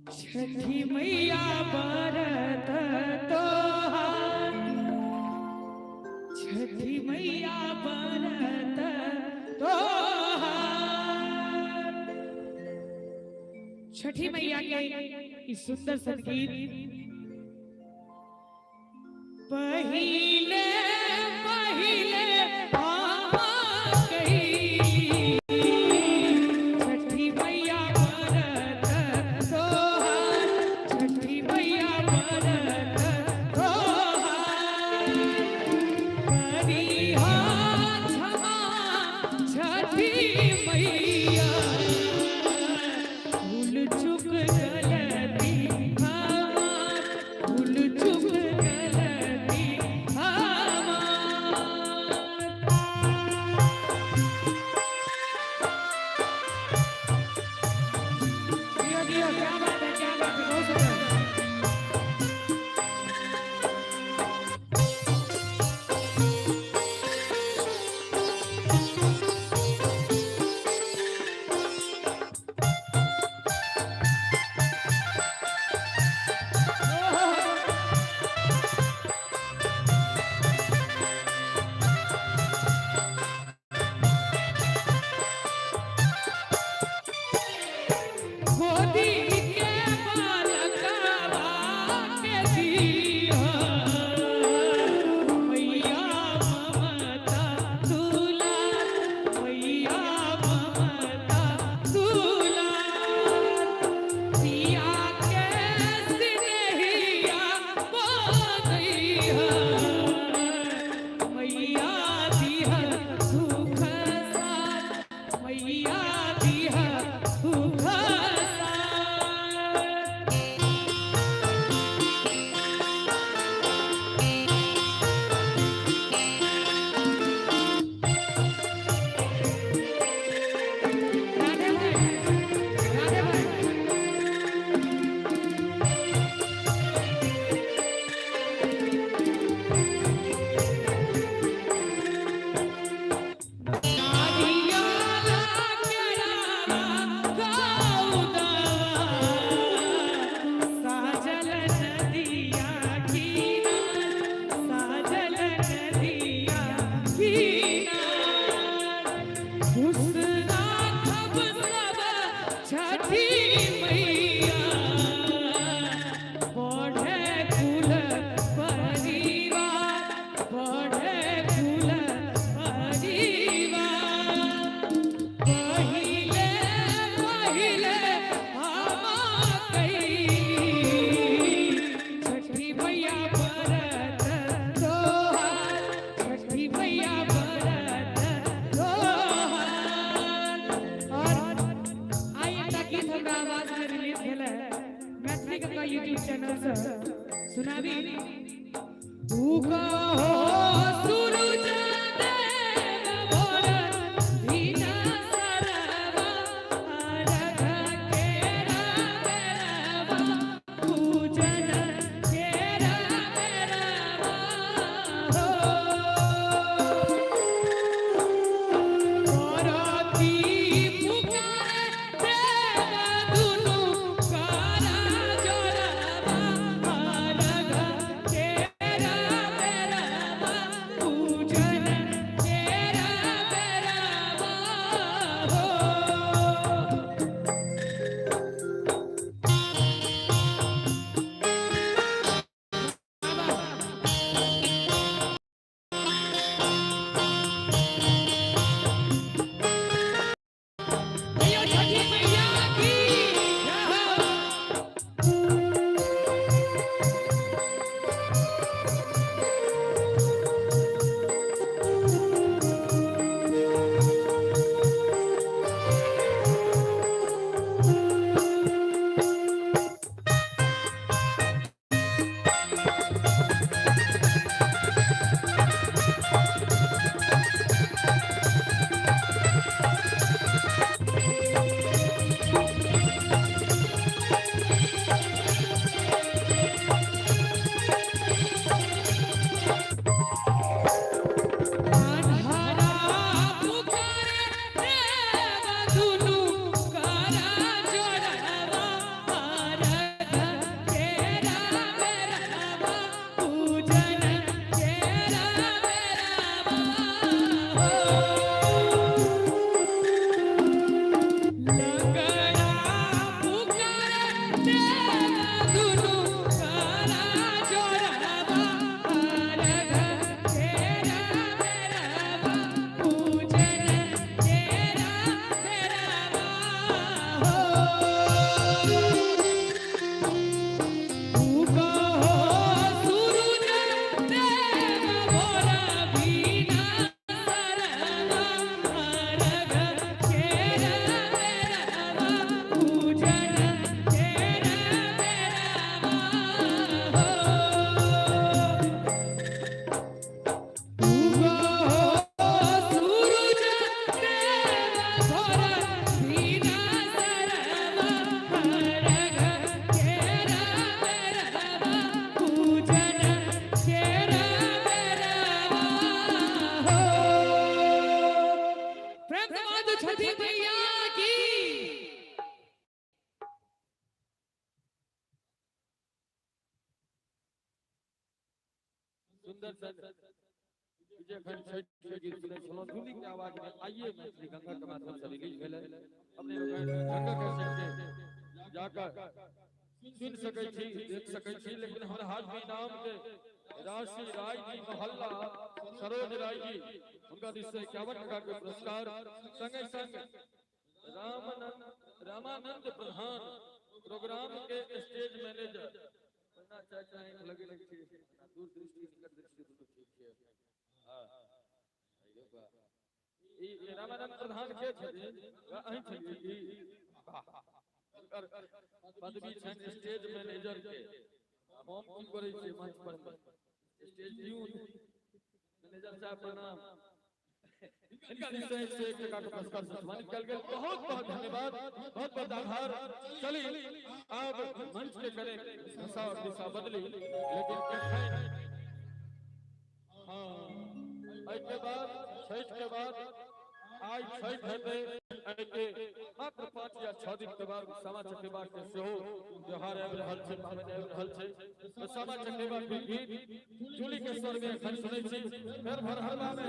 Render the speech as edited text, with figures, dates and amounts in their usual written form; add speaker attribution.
Speaker 1: छठी मैया बरत तोहार, छठी मैया बरत तोहार। छठी मैया के ई सुंदर संगीत पहिले पहिले आमा कही, छठी मैया बरत तोहार, छठी मैया बरत तोहार। करिहा क्षमा छठी मैया, भूल चुक गलती हमार, भूल चुक गलती हमार। दियो दियो, क्या बात है, क्या बात है, बहुत सुंदर। गोदी के बालकवा के दिया मैया ममता दुलार, मैया ममता दुलार। पिया के सिनेहिया बनैहा, मैया दिहा सुख साथ, मैया दिहा सुख साथ। राधे भाई, राधे भाई। नारियल केरावा गौदवा, साजल नदिया किनार, साजल नदिया किनार। खुश राखब सब छठी मैया, बढ़े कुल परिवार, बढ़े कुल परिवार। पहिले पहिले आमा कही, छठी मैया बरत तोहार, छठी मैया बरत तोहार। और आइ एकटा गीत हमरा आवाज में रिलीज भेल है मैथिली गंगा यूट्यूब चैनल से, सुनाबी। उगो हो सूरज देव भोर भिन सरवा, अर्घ केरा बेरवा, पूजन केरा बेरवा हो। बरती पुकारे देव दुनु कर जोरवा, अर्घ केरा बेरवा।
Speaker 2: सुंदर सन जे एखन छठि के गीत सुनै छलहुँ, जूली के आवाज में आइए मैथिली गंगा के माध्यम से रिलीज भेलै। अपने गंगा कैसेट के जाकर सुन सकै छी, देख सकै छी। लेकिन हमर हाथ में इनाम के राशि राय जी, मोहल्ला सरोज राय जी, हुनका दिस से 51 टका के पुरस्कार, संगे संग रामानंद रामानंद प्रधान प्रोग्राम के स्टेज मैनेजर। पहिना चाय चाय लगे लगे छै, दूर दृष्टि निकट दृष्टि दुनू ठीक छै। हां, ई रामानंद प्रधान के छथिन? अहीं छलियै की? हुनकर पदवी छनि स्टेज मैनेजर के। हम की करै छियै मंच पर? Stage peon. मैनेजर साहब, प्रणाम। इनका निश्चय 101 टका के पुरस्कार से सम्मानित कयल गेल। बहुत बहुत धन्यवाद, बहुत बहुत आभार। चली, अब मंच के करे दिशा और दिशा बदली, लेकिन एखन हाँ, एहिके बाद, छठि के बाद, आइ छठि हेतै, एहिके मात्र 5 या 6 दिन के बाद सामा चकेबा के सेहो त्योहार आबि रहल छै, पाबनि आबि रहल छै। तऽ सामा चकेबा के गीत जूली के स्वर में एखन सुनै छी, फेर भरहरबा में।